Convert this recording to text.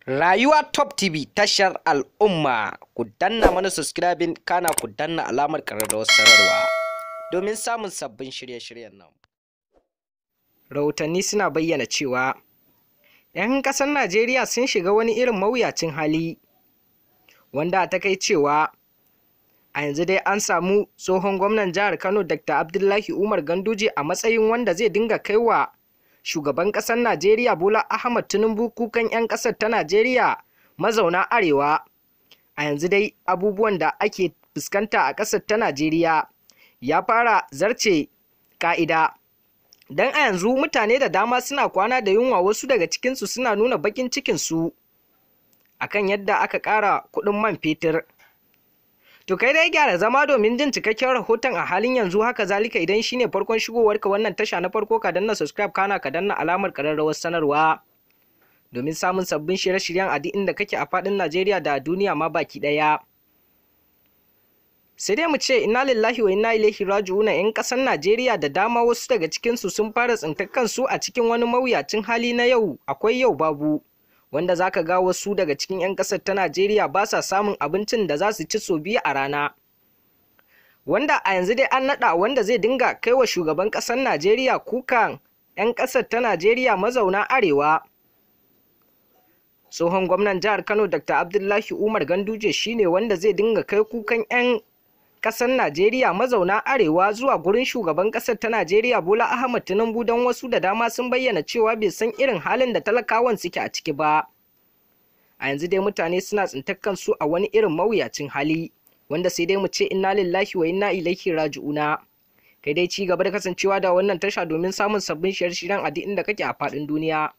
Rayuwa Top TV, tashar al'umma. Ku danna mana subscribing, kana ku danna alamar ƙararrawar sanarwa domin samun sabbin shirye-shiryen nan. Rahotanni suna bayyana cewa 'yan ƙasar Najeriya sun shiga wani irin mawuyacin hali, wanda ta kai cewa a yanzu dai an samu tsohon gwamnan jihar Kano, Dr. Abdullahi Umar Ganduje, a matsayin wanda zai dinga kaiwa shugaban ƙasar Najeriya Bola Ahmad Tinubu kukan 'yan ƙasar ta Najeriya mazauna Arewa. A yanzu dai abubuwan da ake fuskanta a ƙasar ta Najeriya ya fara zarce ƙa'ida. Don a yanzu mutane da dama suna kwana da yunwa, wasu daga cikinsu suna nuna baƙin cikinsu akan yadda aka ƙara kuɗin man fetur. To kai dai gyara zama domin jin cikakken rahoton a halin yanzu. Haka zalika, idan shine farkon shigowarka wannan tasha na farko, ka danna subscribe, kana ka danna alamar ƙararrawar sanarwa domin samun sabbin shirye-shiryen a duk inda kake a faɗin Najeriya da duniya ma baki ɗaya. Sai dai mu ce inna lillahi wa inna ilaihi raji'un. 'Yan ƙasar Najeriya da dama, wasu daga cikinsu sun fara tsintar kansu a cikin wani mawuyacin hali na yau akwai yau babu, wanda zaka ga wasu daga cikin 'yan ƙasar ta Najeriya ba sa samun abincin da za su ci sau 2 a rana. Wanda a yanzu dai an naɗa wanda zai dinga kai wa shugaban ƙasar Najeriya kukan 'yan ƙasar ta Najeriya mazauna Arewa. Tsohon gwamnan jihar Kano, Dr. Abdullahi Umar Ganduje, shine wanda zai dinga kai kukan 'yan ƙasar Najeriya mazauna Arewa zuwa gurin shugaban ƙasar ta Najeriya Bola Ahmad Tinubu, don wasu da dama sun bayyana cewa bai san irin halin da talakawan suke a ciki ba. A yanzu dai mutane suna tsintar kansu a wani irin mawuyacin hali, wanda sai dai mu ce inna lillahi wa inna ilaihi raji'una. Kai dai ci gaba da kasancewa da wannan tasha domin samun sabbin shirye-shiryen a duk inda kake a faɗin duniya.